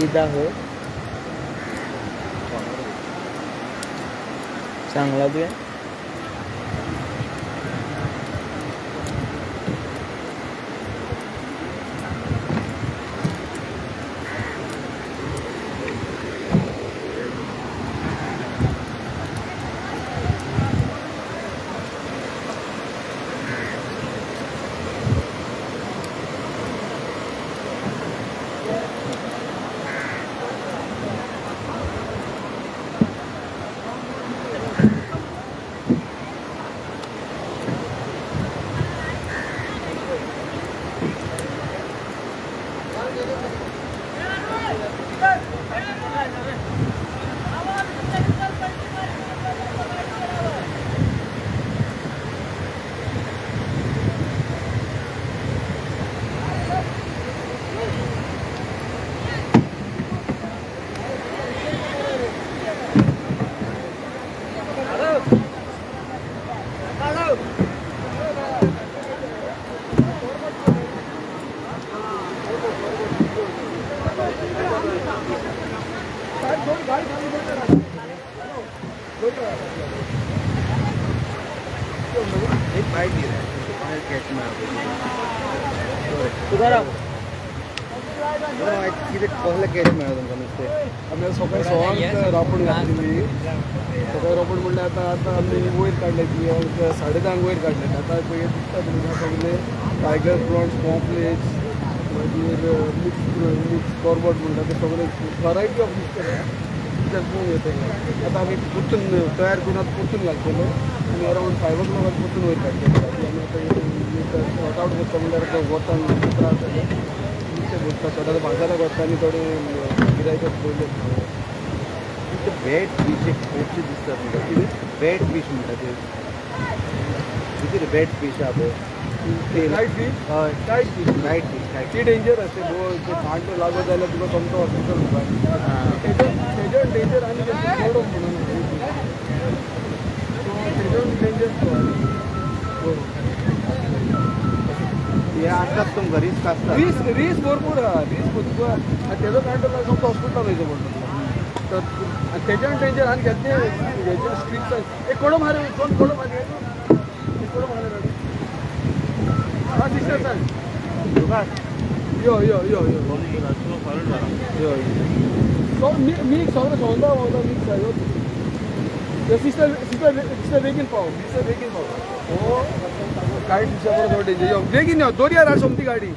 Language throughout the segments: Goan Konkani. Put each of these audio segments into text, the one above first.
हो चांगला तुवें एक बाइट दे रहा है कैच में उधर आओ कितें कसलें कॅच मेळ्ळा तुमकां नुस्तें? आमी सकाळी 6 रांपण घातलेली. सकाळी रांपण म्हणल्यार आतां आतां आमी वयर काडले ती 10:30 वयर काडले. आतां पळय दिसता तुमकां सगळे टायगर प्रॉन्स, पॉम्पलेट्स, मागीर मिक्स मिक्स कॉर्बट म्हणटा ते सगळे वरायटी ऑफ नुस्तें कित्याक पळोवंक येता. आतां आमी परतून तयार करून आतां परतून घालतले आनी अरावंड 5 o'clock परतून वयर काडटले. आमी आतां शॉर्ट आवट करता म्हणल्यार वतान त्रास जाता. नुस्तें भरता थोडे आतां बाजाराक वता आनी थोडे गिरायकाक पयले. ते बॅट फीश एक खुबशे दिसतात म्हणटा. कितें बॅट फीश म्हणटा ते? कितें रे बॅट फीश आहा पळय? Kite fish? हय, kite fish. Kite fish. Kite ती डेंजरस. ते कांटो लागत जाल्यार तुका सोमतो हॉस्पिटल. तेजो डेंजर आनी कोडो म्हणून सो तेजो डेंजर तो. हे आसतात तुमकां रिस्क आसता. रिस्क रिस्क भरपूर आहा. रिस्क तुका तेजो कांटो लागून सोमतो हॉस्पिटलान वयचो पडटा. तर आनी तेज्यान डेंजर आनी घेतले हेजे स्ट्रीट्स. एक कोडो मारे दोन कोडो मारे एक कोडो मारे. हां सिस्टर सांग. यो यो यो यो यो सो मिक्स सगळें सौंदा वता मिक्स यो. सिस्टर सिस्टर सिस्टर बेगीन पाव. सिस्टर बेगीन पाव. हो कायट फिशा बरोबर डेंजर. यो बेगीन यो दर्यार आहा सोमती गाडी.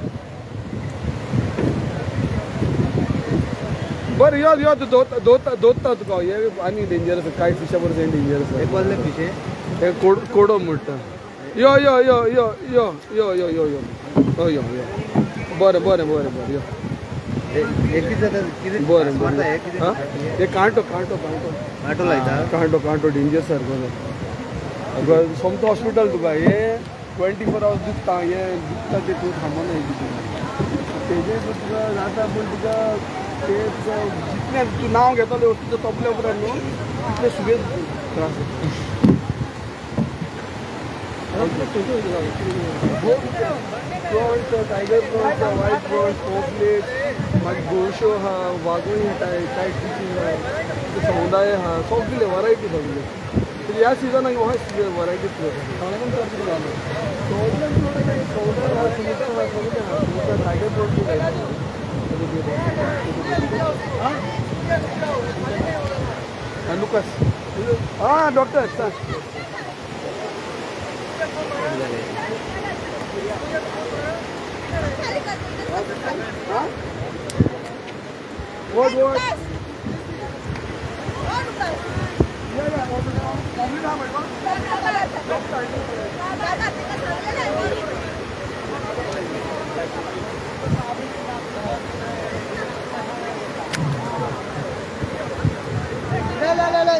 बरें यो यो तूं दोता दोता तुका हे आनी डेंजरस. कायट फिशा बरोबर हें डेंजरस. हे कसलें फीश? हे कोडो म्हणटा. यो यो यो यो यो यो यो यो यो यो यो यो बरें बरें बरें बरें यो. कितें बरें बरें. हे कांटो कांटो कांटो कांटो लायता. कांटो कांटो डेंजर सारको. सोमतो हॉस्पिटल तुका. हे 24 आवर्स दुखता. हे दुखता ते तूं थांबना. तेजें तुका जाता पूण तुका ते तुका जितलें तूं नांव घेतलें वस्तूचो तोपल्या उपरांत न्हू तितले सुबेज त्रास जाता. Prawns, tiger prawns, white prawns, pomfret. मागीर गोडश्यो आहा, वागोळी आहा, कांय फिशींग आहा, सौंदाळे आहा, सगळे वरायटी सगळे. ह्या सिजनाक हो वरायटी सगळ्यांक चड जालो. सगळ्यांक सौंदाळे आहा, सुंगटां आहा, सगळें आहा. सुंगटां, टायगर प्रॉन्स बी. लुकस, हां डॉक्टर, सांग. जालें. हां, what what? या या, ऑमलेट हा म्हणतो. ले ले ले ले.